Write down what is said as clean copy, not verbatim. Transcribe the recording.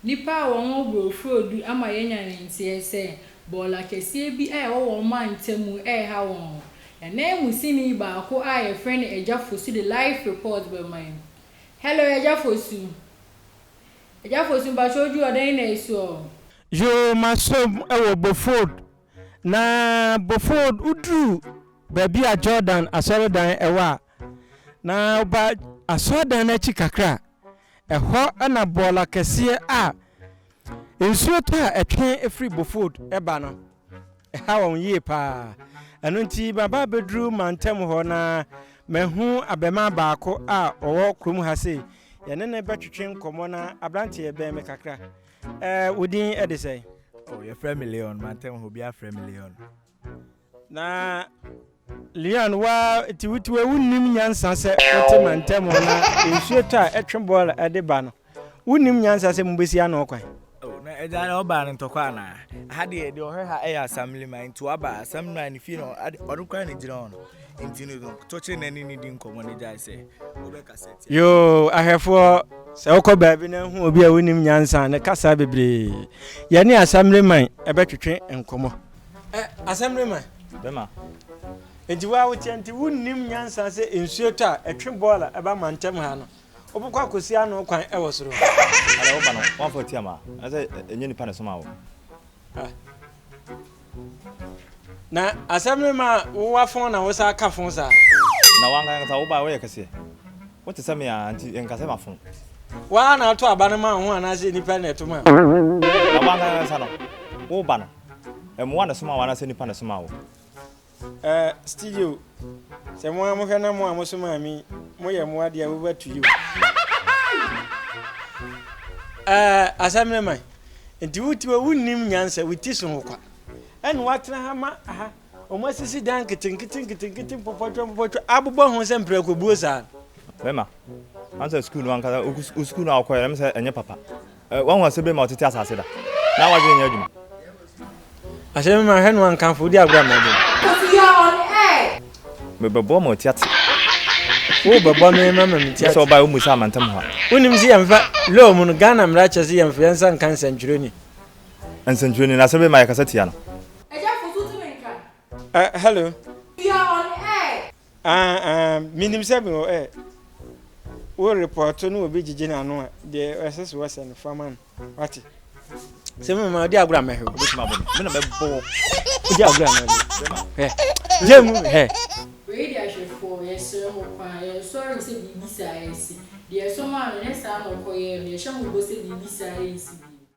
Nnipa a wɔwɔ Borɔfo ama yɛanya ne nteɛ sɛ, bɔɔla kɛseɛ bi a ɛwɔ wɔn mantam mu reha wɔn. Nanmusini baako a wɔfrɛ no Agya Fosu de live report bɛma yɛn. Hello Agya Fosu. Agya Fosu mepa wo kyɛw woduru hɔ dɛn na asi hɔ? Yoo masom wɔ Bofod na Bofod woduru baabi a Jordan asɔredan wɔ a na woba asɔredan no akyi kakra a ɛhɔ na bɔɔla kɛseɛ a nsuo tɔ a ɛtwe firi Bofod ba no ɛha wɔn yie paa. Ɛno nti maba abɛduru mantam hɔ na mahu abɛmaa baako a ɔwɔ kurom ha sei. Yɛne no bɛtwetwe nkɔmmɔ na aberanteɛ bɛn me kakra. Ɛɛ wo din de sɛn? Oh, yɛfrɛ me Leon, mantam hɔ obiara frɛ me Leon. Na Leon wa nti wotiwe wonnim nyansa sɛ wote mantam hɔ na nsuo tɔ a ɛtwe bɔɔla ɛde ba no. Wonnim nyansa sɛ mobɛsi ano kwan. Oh, na ɛgya na ɔbaa no ntɔkwa anaa? Aha deɛ deɛ ɔhwɛ ha ɛyɛ assemblyman nti waba assemblyman ne fie na ɔno koraa na gyina hɔ no. Nti no tɔkyere n'ani ne di nkɔmmɔ no gyae sɛ wobɛkasa tia. Yoo, ahwɛfoɔ, sɛ wokɔ baabi na hu obi a wonim nyansa ne kasa bebree. Yɛne assemblyman ɛbɛtwetwe nkɔmmɔ. Ɛ, assemblyman. Bɛma. Nti wo a woteɛ nti wonnim nyansa sɛ nsuo tɔ a ɛtwe bɔɔla ɛba mantam ha no. Wobɛkɔ akɔsi ano kwan wɔ soro. Ada woba no woamfa wo ti amma anaasɛ ɛnyɛ nipa na ɛsomaa wo? Ah. Na asɛm no ma wowa fon na wosa ka fon saa. Na wankasa woba woyɛ kɛseɛ. Wote sɛ me a nti nka sɛ mafon. Waa na ato aba no ma wo ho anaasɛ nipa na ɛto ma wo? Na wankasa no woba no mmoa na ɛsomaa wo anaasɛ nipa na ɛsomaa wo? Eh studio sɛ mo ara mohwɛ na mo a mosomaa me moyɛ mmoa deɛ over to you. Eh asɛm ne man nti wotiwa wonnim nyansa wo ti so ho kwa ɛna woatena ha ma ha wɔn asisi dan nketenkete nketenkete mpɔpɔtwa mpɔpɔtwa abobɔ ho sɛ mprɛkobuo saa. Bɛma ansa sukuu no ankasa wo sukuu no a wokɔyɛ no sɛ ɛnyɛ papa. Wahu asɛm bi ma ɔtete asase da. Na w'adwene nyɛ adwuma. Asɛm bi ma hwɛ no ankamfo wodi agorɔ a mɛbɔ. Kofi you're on air. Mebɛbɔ ma ɔti ate. Wo bɛbɔ me ma ma me ti ate. Sɛ ɔbaa wo musa amantam hɔ a. Wonim sɛ yɛmfa law mu no Ghana mmara kyerɛ sɛ yɛmfa yɛn nsa nka nsɛntwerɛni. Nsɛntwerɛni no asɛm bi ma yɛkasa tia no. Agya Fosu wotumi nka. Uh, hello. You are on air. Ah ah menim sɛ mewɔ air. Wo report no obi gyegye n'ano a deɛ ɛsɛ sɛ wɔsɛ no fa ma no wate. Sɛ me ma ɔde agorɔ a mɛhwɛ wo. Wobɛtumi abɔ me. Me na mɛbɔ wo. Wode agorɔ a mɛhwɛ wo. Hɛ gye mu hɛ. Wei deɛ ahwɛfoɔ yɛsrɛ mo paa yɛn sorry sɛ biribi saa asi. Deɛ ɛsɔ maa no nyɛ saa na ɔkɔyɛɛ no yɛhyɛ mo bɔ sɛ biribi saa ɛnsi bio.